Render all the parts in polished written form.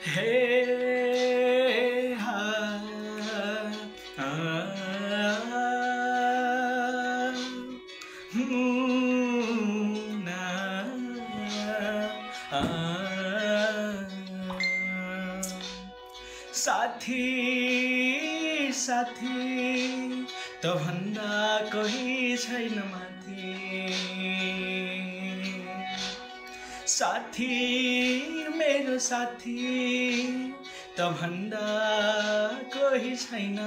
Hey, साथी साथी त भन्दा कोही छैन माथि साथी मेरो साथी त भन्दा कोही छैन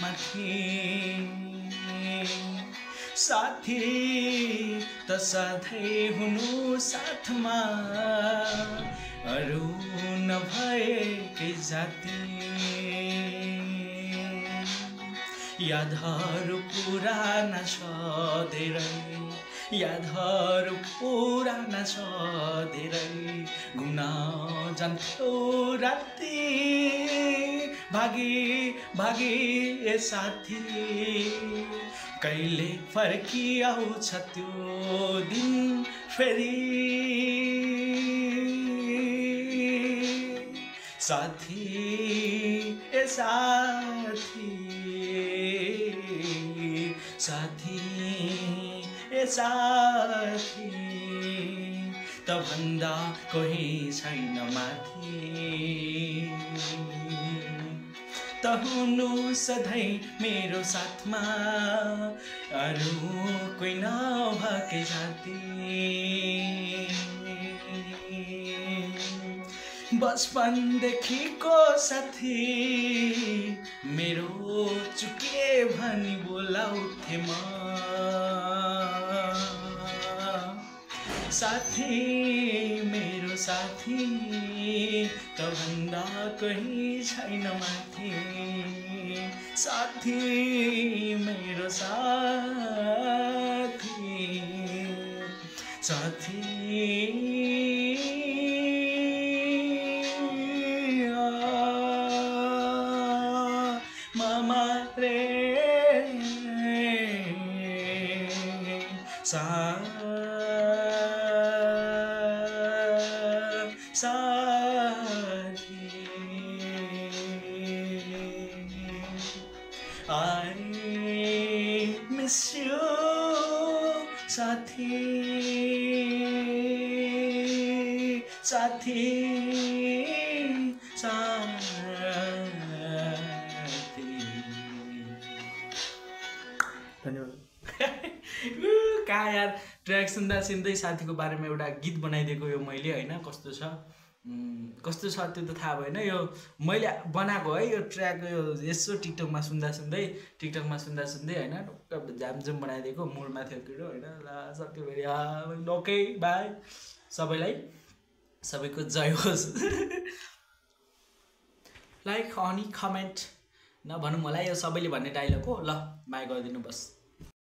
माथि साथी त सधैँ हुनु साथमा अरू नभएकै जाति यादहरू पुराना छ धेरै यादहरू पुराना छ धेरै घुम्न जान्थ्यौ राति भागी भागी ए साथी कहिले फर्किआउँछ त्यो दिन फेरि साथी ए साथी साथी ए साथी त भन्दा कोही छैन माथि त हुनु सधैँ मेरो साथमा अरू कोही नभएकै जाति बचपनदेखिको साथी मेरो चुके भनी बोलाउँथे म साथी मेरो साथी त भन्दा कोही छैन माथि साथी मेरो साथी साथी मामा रे साथी I miss you साथी साथी साथी धन्यवाद कहाँ यार ट्र्याक सुन्दा सुन्दै साथीको बारेमा एउटा गीत बनाइदिएको यो मैले होइन कस्तो छ त्यो त थाहा भएन यो मैले बनाएको है यो ट्र्याक यो यसो टिकटकमा सुन्दा सुन्दै होइन ढुक्क झामझुम बनाइदिएको मुडमा थियो कुरो होइन ल सक्यो फेरि ओके बाई सबैलाई सबैको जय होस् लाइक अनि कमेन्ट नभनौँ होला यो सबैले भन्ने डाइलग हो ल बाई गरिदिनु बस